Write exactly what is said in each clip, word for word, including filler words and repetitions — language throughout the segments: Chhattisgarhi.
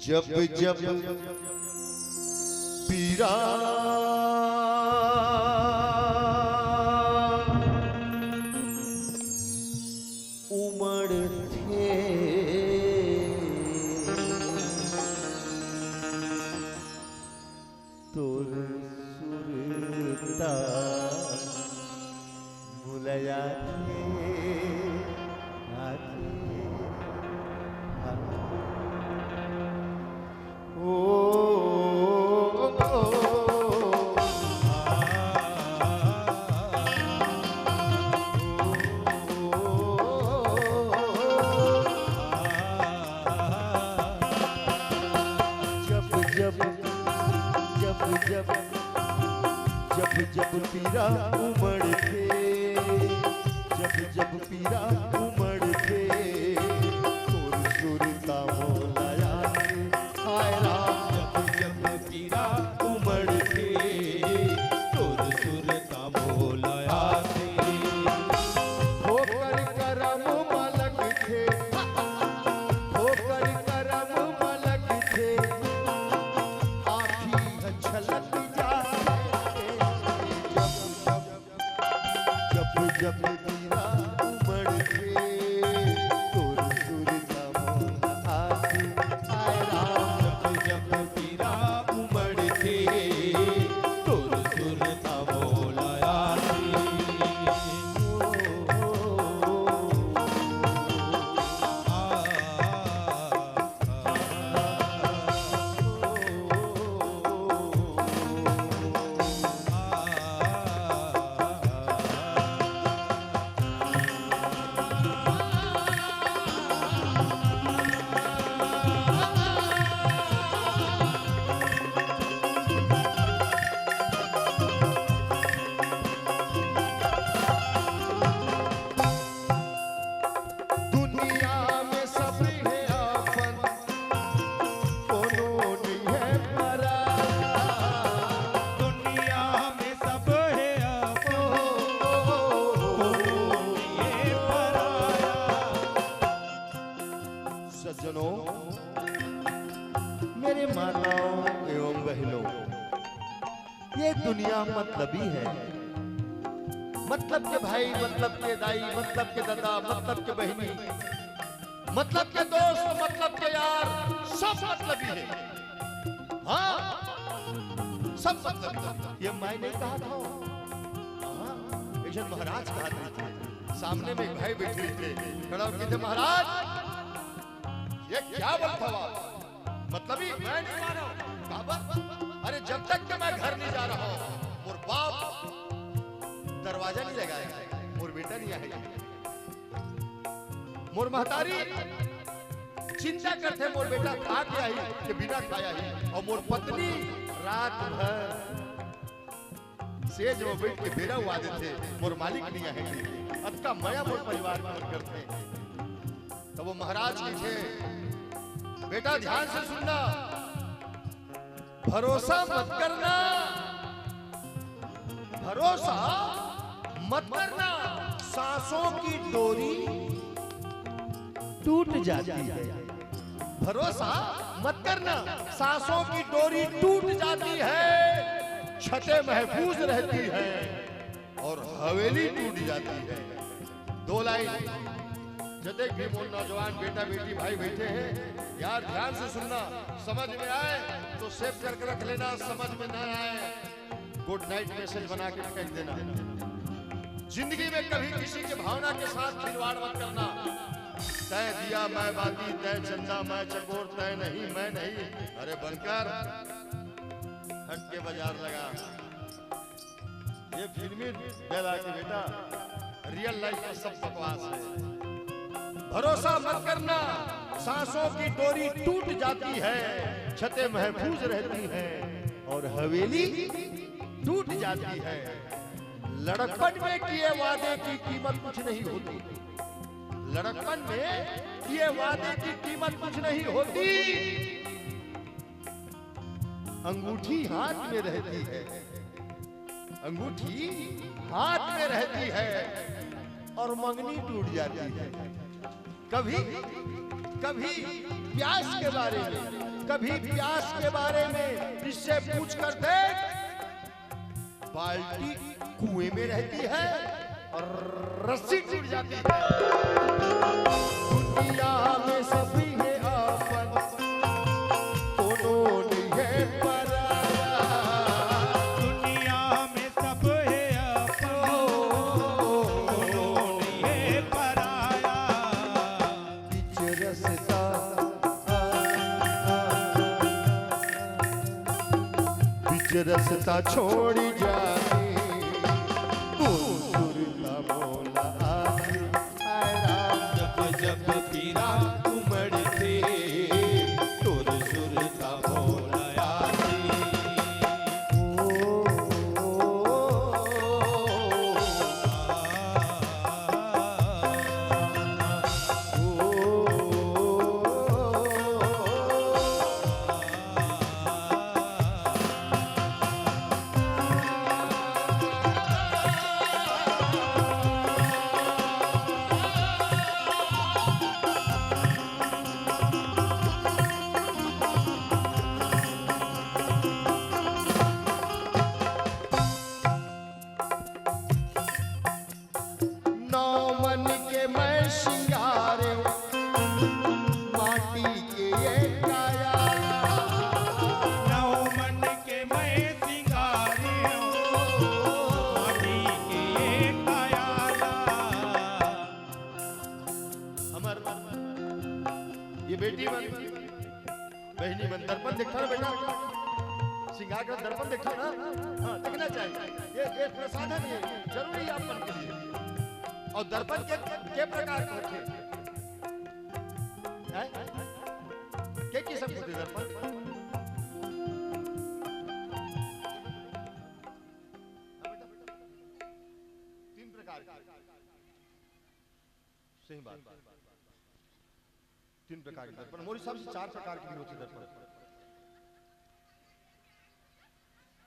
जब जब पीरा उमड़थे, तोर सुरता मुलायाथे, आथे, आथे। ओ, ओ, ओ, जब जब, जब जब, जब जब पीरा उमड़थे, जब जब पीरा उमड़थे, तोर सुरता मोला आथे। हाय राम, जब जब पीरा उमड़थे, तोर सुरता मोला आथे। होकर करम मलक थे, होकर करम मलक थे, आँखी छलक जाथे। जब जब, जब जब पीरा उमड़थे, तोर सुरता मोला आथे। हाय राम, जब जब पीरा उमड़थे, तोर सुरता मोला आथे। ओ, ओ, ओ, ओ, आ। दुनिया में सब हे अपन, कोनो नइ हे पराया। दुनिया में सब हे अपन, कोनो नइ हे पराया। सज्जनों, मेरे माताओं एवं बहनों, ये दुनिया मतलबी है। मतलब के भाई, मतलब के दाई, मतलब के दादा, मतलब के बहिनी, मतलब के दोस्त, मतलब के यार, सब मतलबी है। हाँ, सब मतलबी। ये मैं नहीं कहा था। हाँ, एक जन महाराज कहा थे, सामने में एक भाई बैठे थे, खड़ा होके थे, "महाराज, ये क्या बोलता हुआ?" मतलबी मैं नहीं मानो। काबर? अरे, जब तक के मैं घर नहीं जा रहा हूँ, मोर बाप दरवाजा नहीं लगाएगा, मोर बेटा नहीं आएगा। मोर महतारी चिंता करथे, मोर बेटा खा के आही के बिना खाया ही, और मोर पत्नी रात भर सेज में बैठ के बेरा हुआ देथे, मोर मालिक नहीं आहे। अतका मया मोर परिवार में करथे। तब वो महाराज कहिथे, "बेटा, ध्यान से सुनना, भरोसा मत करना, भरोसा मत करना, सांसों की डोरी टूट जाती है।" भरोसा मत करना, सांसों की डोरी टूट जाती है, छतें महफूज रहती है और हवेली टूट जाती है। दो लाइन, जतेक भी मोर नौजवान बेटा बेटी भाई बैठे हैं, यार ध्यान से सुनना, समझ में आए तो सेव करके रख लेना, समझ में ना आए गुड नाइट मैसेज बना के फेंक देना। जिंदगी में कभी किसी की भावना के साथ खिलवाड़ मत करना। तय दिया मैं बाती, तय चंदा मैं चकोर, तय नहीं मैं नहीं। अरे बनकर हट के बाजार लगा। ये फिल्मी dialogue है बेटा, रियल लाइफ में सब बकवास है। भरोसा मत करना, सांसों की डोरी टूट जाती है, छतें महफूज रहती हैं और हवेली टूट जाती है। लड़कपन में किए वादे की कीमत कुछ नहीं होती, लड़कपन में किए वादे की कीमत कुछ नहीं होती। अंगूठी हाथ में रहती है, अंगूठी हाथ में रहती है और मंगनी टूट जाती है। कभी कभी प्यास के बारे में, कभी प्यास के बारे में इससे पूछ कर देख, बाल्टी कुएं में रहती है और रस्सी टूट जाती है। दुनिया में सभी है अपन, कोनो नहीं है पराया। दुनिया में सब है अपन, कोनो नहीं है पराया। बीच रस्ता, बीच रस्ता छोड़ी जाती, ओ सुरता मोला आती। जब जब पीरा उमड़थे, तोर सुरता मोला आथे। नौ मन के मैं सिंगारे, माटी के ये काया। नौ मन के मैं सिंगारे, माटी के ये काया। हमर ये बेटी मन, बहिनी मन, दर्पण देखथव ना बेटा, सिंगार के दर्पण देखथव ना, हाँ, देखना चाहिए। ये, ये प्रसाधन है, जरूरी है अपन के लिए। और दर्पण के, के प्रकार के होथे? हैं? के किसम के होथे दर्पण? तीन प्रकार के। सही बात। तीन प्रकार के दर्पण, मोर हिसाब से चार प्रकार के भी होथे दर्पण।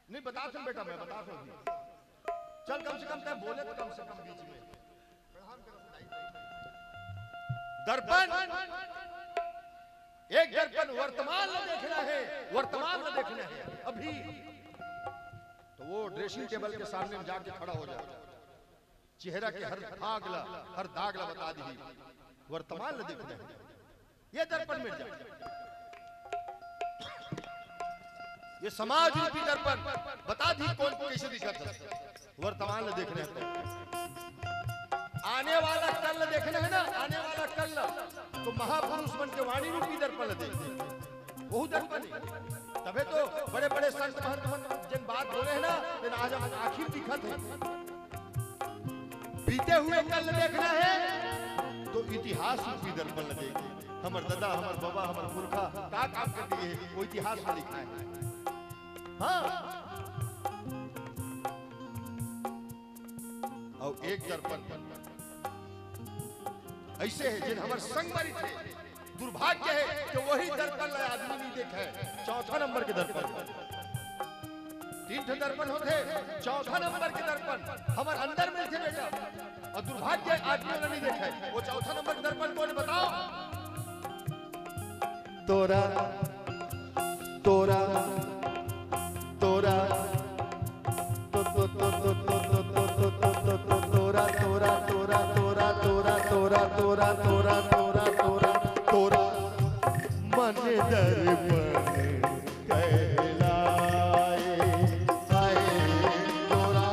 नहीं, बता सुन बेटा, मैं बता सुन। चल, कम से कम तैं बोले तो कम से कम बीच में। दर्पण, एक दर्पण वर्तमान ला देखना है, वर्तमान ला देखना है अभी। तो वो ड्रेसिंग टेबल के सामने में जाके खड़ा हो जाए। चेहरा के हर दाग ला, हर दाग ला बता दिही, वर्तमान ला देखना है। ये दर्पण मिट जाए, ये समाज रूपी दर्पण बता दिही, कौन कइसे दिखत हे। वर्तमान ला देखना है, आने वाला कल ला देखना है ना, आने वाला कल ला, तो महापुरुष मन के वाणी रूपी दर्पण ला देखना है। वहू दर्पण हे। तभे तो बड़े-बड़े संत महंत मन जेन बात बोले हे ना, तेन आज हम आँखी में दिखत हे। बीते हुए कल देखना हे, तो इतिहास रूपी दर्पण ल देख। हमर ददा, हमर बबा, हमर पुरखा का काम कर दिए हे, वो इतिहास में लिखा हे। हाँ। अउ एक दर्पण अइसे हे, जेन हमर संग म रहिथे। दुर्भाग्य हे कि वही दर्पण ल आदमी नइ देखे। चौथा नंबर के दर्पण। तीन ठो दर्पण होथे, चौथा नंबर के दर्पण हमर अंदर म रहिथे बेटा, अउ दुर्भाग्य आदमी ओला नइ देखे। वो चौथा नंबर के दर्पण कोन हे बताओ? तोरा, तोरा, तोरा, तो, तो, तोरा, तोरा, तोरा, तोरा, तोरा, तोरा, तोरा, तोरा, तोरा, तोरा, तोरा, मन दर्पण कहलाए। हाय, तोरा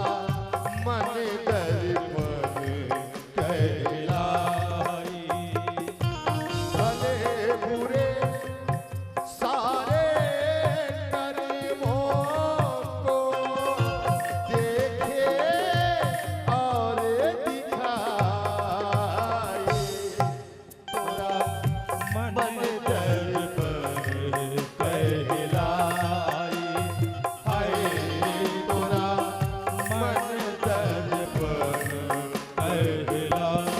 मन दर्पण कहलाए। भले बुरे सारे कर्मों को देखे और दिखाए। तोरा मन दर्पण कहलाए। हाय, तोरा मन दर्पण कहलाए।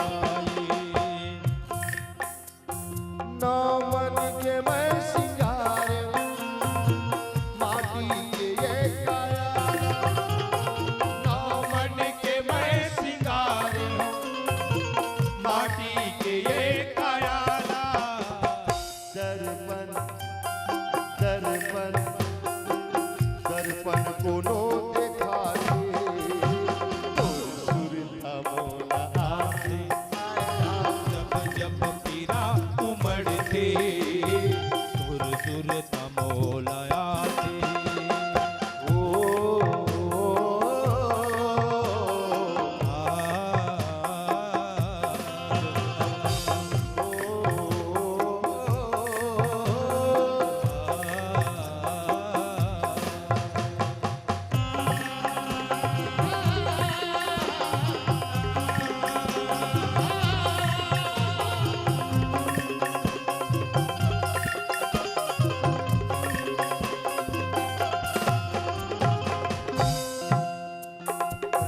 नौ मन के मैं सिंगार, माटी के ये काया। नौ मन के मैं सिंगार, माटी के ये काया। दर्पण दर्पण, दर्पण कोनो देखाथे, तोर सुरता मोला आथे। जब जब पीरा उमड़थे, तोर सुरता मोला आथे। ओ, ओ, आ,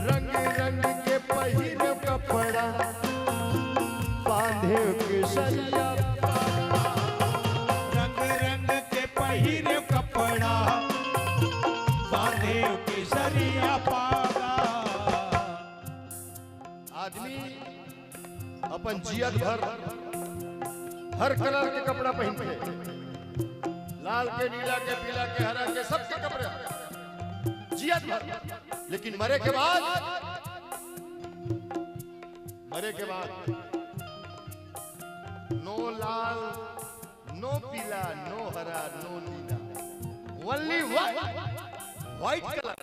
रंग रंग के पहिरे कपड़ा, बांधे केसरिया पागा। रंग रंग के पहिरे कपड़ा, बांधे केसरिया पागा। आदमी अपन जियत भर हर कलर के कपड़ा पहिनथे, लाल के, नीला के, पीला के, हरा के, सबके कपड़ा जियत भर। लेकिन मरे के बाद, मरे के बाद no लाल, no पीला, no हरा, no नीला, only white, white colour।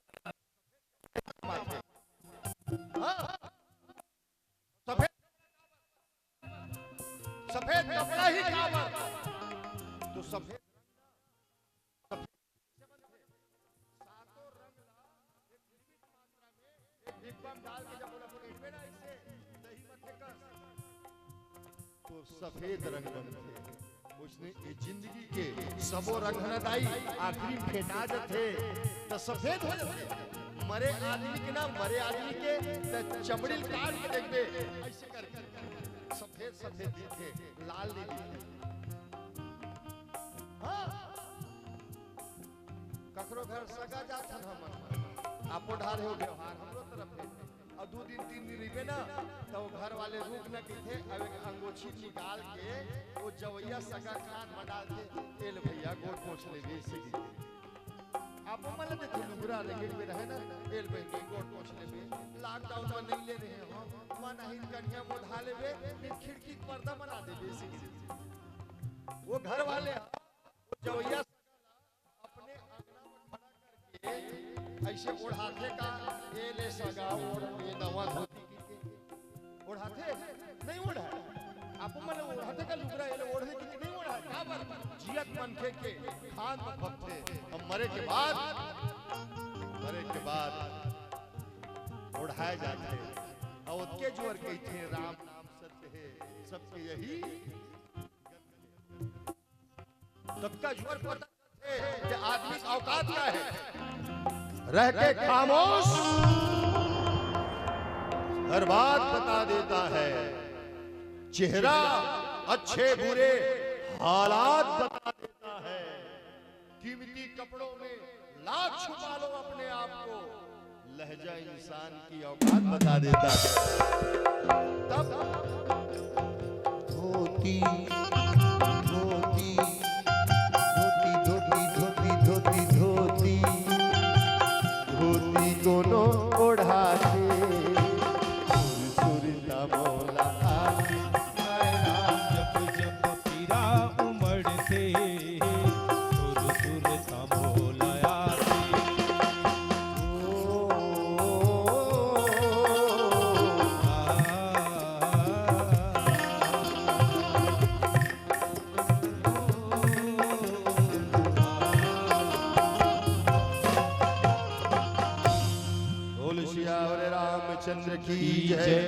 हाँ, सफेद, सफेद कपड़ा ही काबर, तो सफेद, सफेद से बनथे। सातों रंग ला एक सीमित मात्रा में एक डिब्बा में डाल के जब ओला फेंटबे ना, ऐसे दही मथे कस, तो सफेद रंग बनथे। उसने ये जिंदगी के सबो रंग ह ना दाई, आखिरी में फेंटा जथे, त सफेद हो जथे। मरे आदमी के ना, मरे आदमी के त चमड़ी ल काट के देखबे, ऐसे करके सफेद सफेद दिखथे, लाल नहीं दिखथे। हाँ, ककरो घर सगा जाथन हमन, आपो ढार हो व्यवहार हमरो तरफ ले। अउ दू दिन, तीन दिन रहिबे ना, त वो घर वाले रुक न कहिथे, अब एक अंगोछी निकाल के वो जवैया सगा के हाथ म डालथे, "ए ले भैया, गोड़ पोंछ लेबे," अइसे कहिथे। आपो मन ल देथे, लुगरा रेंगेट में रहे ना, "ए ले बहिनी, गोड़ पोंछ लेबे, lockdown म नइ ले रहे हो, मन आही कनिहा मोधा लेबे, फिर खिड़की के पर्दा बना देबे," अइसे कहिथे। वो घर वाले, वो जवैया सगा ला अपने अंगना में खड़ा करके ऐसे ओढ़ाथे का, "ए ले सगा, ओढ़, ए नवा धोती," कहिके ओढ़ाथे? नहीं ओढ़ाय। आपो मन ओढ़ाथे का लुगरा, ए ले ओढ़ ले कहिके नहीं ओढ़ाय। काबर? जियत मनखे के खान म फबथे। अब मरे के बाद, मरे के बाद ओढ़ाय जाथे। अउ ओतके जोर कहिथे, "राम नाम सत्य हे, सबके यही।" तब का जोर पता चलथे कि आदमी का औकात का हे। रह के खामोश हर बात बता देता है, चेहरा अच्छे बुरे हालात बता देता है। कीमती कपड़ों में लाख छुपा लो अपने आप को, लहजा इंसान की औकात बता देता है। तब धोती, धोती, धोती, धोती, धोती, धोती, धोती, धोती कोनो ओढ़ाथे, सुर सुर तमोला आथे। जब जब पीरा उमड़थे, सुर सुर तमोला आथे। बोल सियावर रामचंद्र की जय।